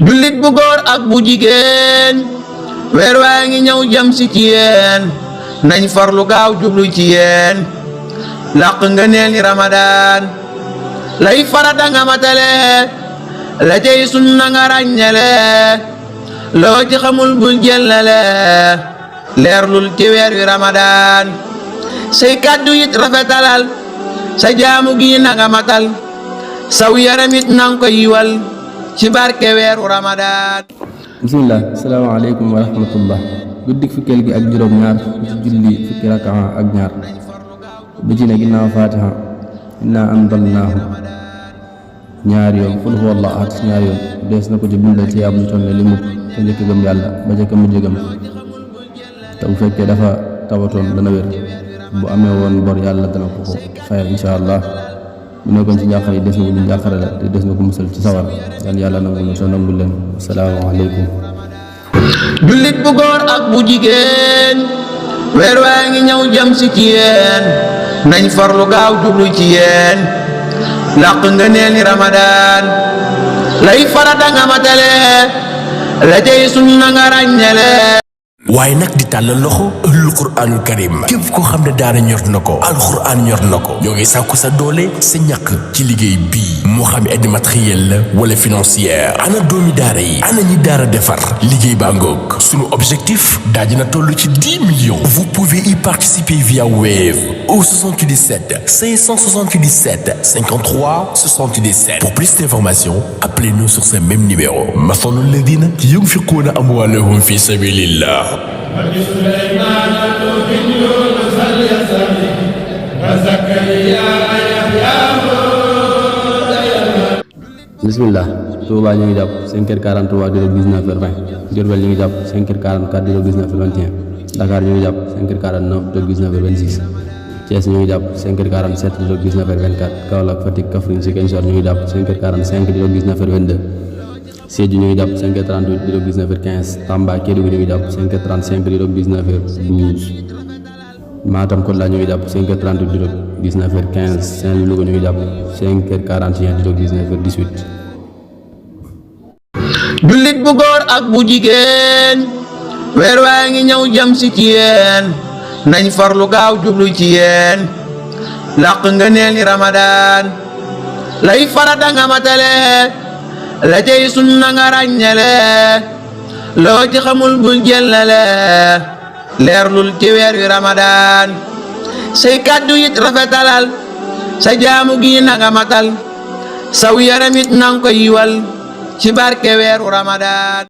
jullit bu góor ak bu jigéen weer waa ngi ñëw jëm si ci yéen nañ farlu gaaw jublu ci yéen làq nga neel ni Ramadan lay farata nga matale la cay sunna nga ràññale loo ci xamul bul jëllale leerlul ci weer wi Ramadan say kàddu it rafetalal sa jaamu gi na nga matal saw yaramit nang ko yiwal ci barke weeru Ramadan. bismillah asalaamaaleykum wa rahmatullah guddik fukkeel gi ak juróom ñaar ci julli fukki rakaa ak ñaar bi ci ne ginnaaw fatiha inna anzalnaahu ñaari yoon qul huwallahu ahad ñaari yoon dees na ko ci bindal ci yaab lu toll ne li mut te njëkk gëm yàlla ba ca ka mujj gëm te bu fekkee dafa tawatoon dana wér bu amee woon bor yàlla dana ko ko fayal insha allah bu nekkoon ci njàqare yi des na ko ñu njàqare la te des na ko musal ci sawar yàlla nangul na te nangul leen asalaamaaleykum. jullit bu góor ak bu jigéen weer waa ngi ñëw jëm si ci yéen nañ farlu gaaw jublu ci yéen làq nga neel ni Ramadan lay farata nga matale la cay sunna nga ràññale. waaye nag di tàllal loxo ëllul quraanul karim képp koo xam ne daara ñor na ko alxuraan ñor na ko ñoo ngi sàkku sa doole sa ñàkk ci liggéey bii moo xam aide matérielle la wala financière ana doomi daara yi ana ñi daara defar liggéey baa ngoog sunu objectif daa dina toll ci 10 millions. Vous pouvez y participer via Wave au 77 577 53 77. Pour plus d'informations, appelez-nous sur ce même numéro. مثل الذين ينفقون أموالهم في سبيل الله. bismillah Touba ñu ngi jàpp 5h43 di 19h20 Diourbel ñu ngi jàpp 5h44 di 19h21 Dakar ñu ngi jàpp 5h49 di 19h26 Thiès ñu ngi jàpp 5h47 di 19h24 Kaolack Fatick Kaffrine Ziguinchor ñu ngi jàpp 5h45 di 19h22 Sédhiou ñu ngi jàpp 5h38 di 19h15 Tamba Kédougou ñu ngi jàpp 5h35 di 19h12 Matam Kolda ñu ngi jàpp 5h38 di 19h15 Saint-Louis Louga ñu ngi jàpp 5h41 di 19h18. jullit bu góor ak bu jigéen weer waa ngi ñëw jëm si ci yéen nañ farlu gaaw jublu ci yéen làq nga neel ni Ramadan lay farata nga matale la cay sunna nga ràññale loo ci xamul bul jëllale leerlul ci weer wi Ramadan say kàddu it rafetalal sa jaamu gi na nga matal saw yaramit nang ko yiwal ci barke weeru Ramadan.